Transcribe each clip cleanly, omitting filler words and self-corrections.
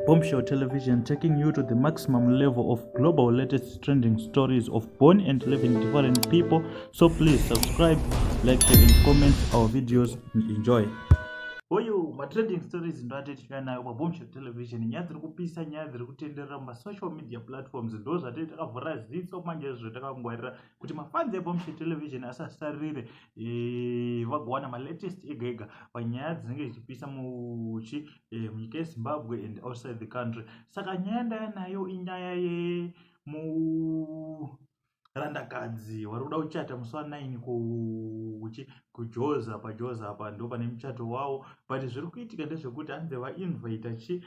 Bombshell Television, taking you to the maximum level of global latest trending stories of born and living different people. So please subscribe, like, share and comment our videos and enjoy. Oyo matrending stories ndo atetichika nayo paBombshell Television. Nyaya dziri kupisa, nyaya dziri kutenderera mumasocial media platforms, ndo zvatiri takavhura ziso manje izvo takangwarira kuti mafans eBombshell Television asasarire, vagowana malatest ega ega panyaya dzinenge dzichipisa muchi munyika yeZimbabwe and outside the country. Saka nyaya ndaya nayo inyaya yemurandakadzi vari kuda kuchata musi wa9 kuchi kuJoza. PaJoza apa ndo pane muchato wavo, but zviri kuitika ndezvekuti hanzi vainvita chi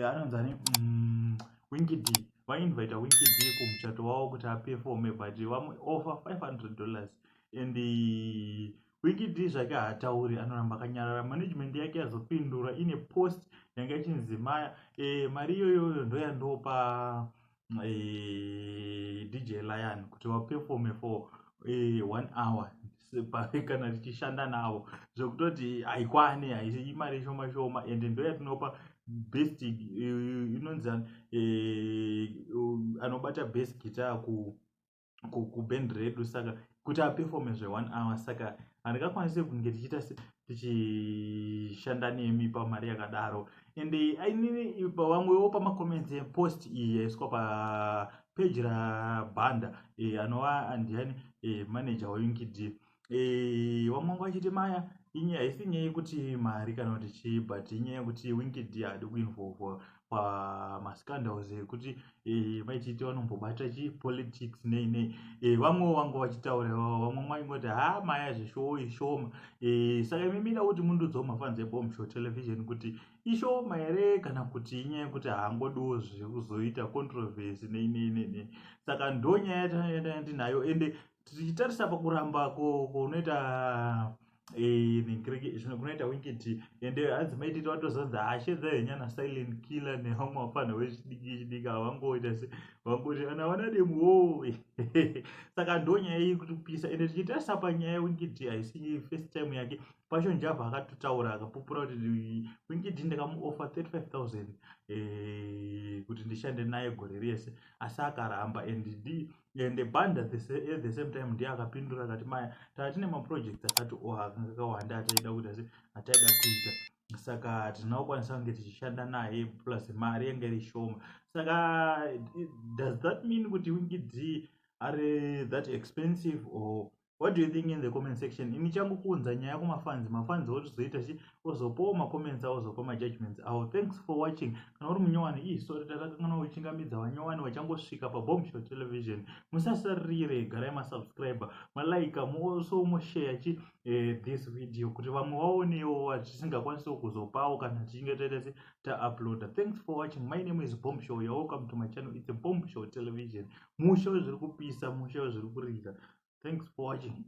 anonzi ani, Winky D. Vainvita Winky D kumuchato wavo kuti aperforme, but vamuoffer $500 and Winky D zvake haatauri, anoramba akanyarara. Management yake yazopindura ine post yanga ichinzi maya mari iyoyoyo ndoyandopa DJ Lion kuti vaperforme for one hour kana tichishanda navo, zvekutoti haikwani, haisi imari shoma shoma and ndoyatinopa best inonzi anobata bass guitar kuband redu, saka kuti aperforme zve1 hour, saka handingakwanisi kunge tichiita tichishanda nemi pamari yakadaro. And inini vamwewo pamacomments epost iyi yaiswa papeji raBhanda, anova andiani, manager waWinky D, vamwe vanga vachiti maya inyaya haisi nyaya yekuti mari kana kuti chii, but inyaya yekuti Winky D haadi kuinvolvwa pamascandals ekuti maititi vanombobata chi politics nei nei. Vamwewo vanga vachitaura, vamwe vaingoti ha, maya zveshowo ishoma. Saka imi mida kuti mundudzawo mafans eBombshell Television kuti ishoma here kana kuti inyaya yekuti haangodiwo zvekuzoita controversy nei nei nei nei. Saka ndo nyaya yatinayo, ende tichitarisa pakuramba kunoita kunoita Winky D, ende hanzi maititi vatozonzi hashedza henyana Silent Killer nevamwe vafana vechidiki chidiki havangoita se vangoti ana vana demuwo. Saka ndo nyaya iyi kuti kupisa, ende tichitarisa panyaya yeWinky D, haisi first time yake. Passion Java akatotaura, akapupura kuti Winky D ndakamuoffer 35 000 kuti ndishande naye gore rese, asi akaramba. And ende Banda at the same time ndiye akapindura akati maya taa tine maprojects akati o akanga akawanda ataida kuti asi ataida kuita, saka hatina kukwanisa kunge tichishanda naye, plus mari yanga iri shoma. Saka does that mean kuti Winky D ari that expensive, or what do you think in the comment section? Ini changu kuunza nyaya kumafans, mafans otozoita chi ozopawo macomments avo, ozopa majudgments avo. Thanks for watching. Kana uri munyowani, ii sorry, tatakanganwa kuchingamidza vanyowani vachangosvika paBombshell Television. Musasarire, garai masubscribe, malike, so mushare chi this video kuti vamwe vaonewo vatisingakwanisiwo kuzopawo kana tichinge taita se tauploada. Thanks for watching. My name is Bombshell. You're welcome to my channel. It's a Bombshell Television, musha wezviri kupisa, musha wezviri kurira. Thanks for watching.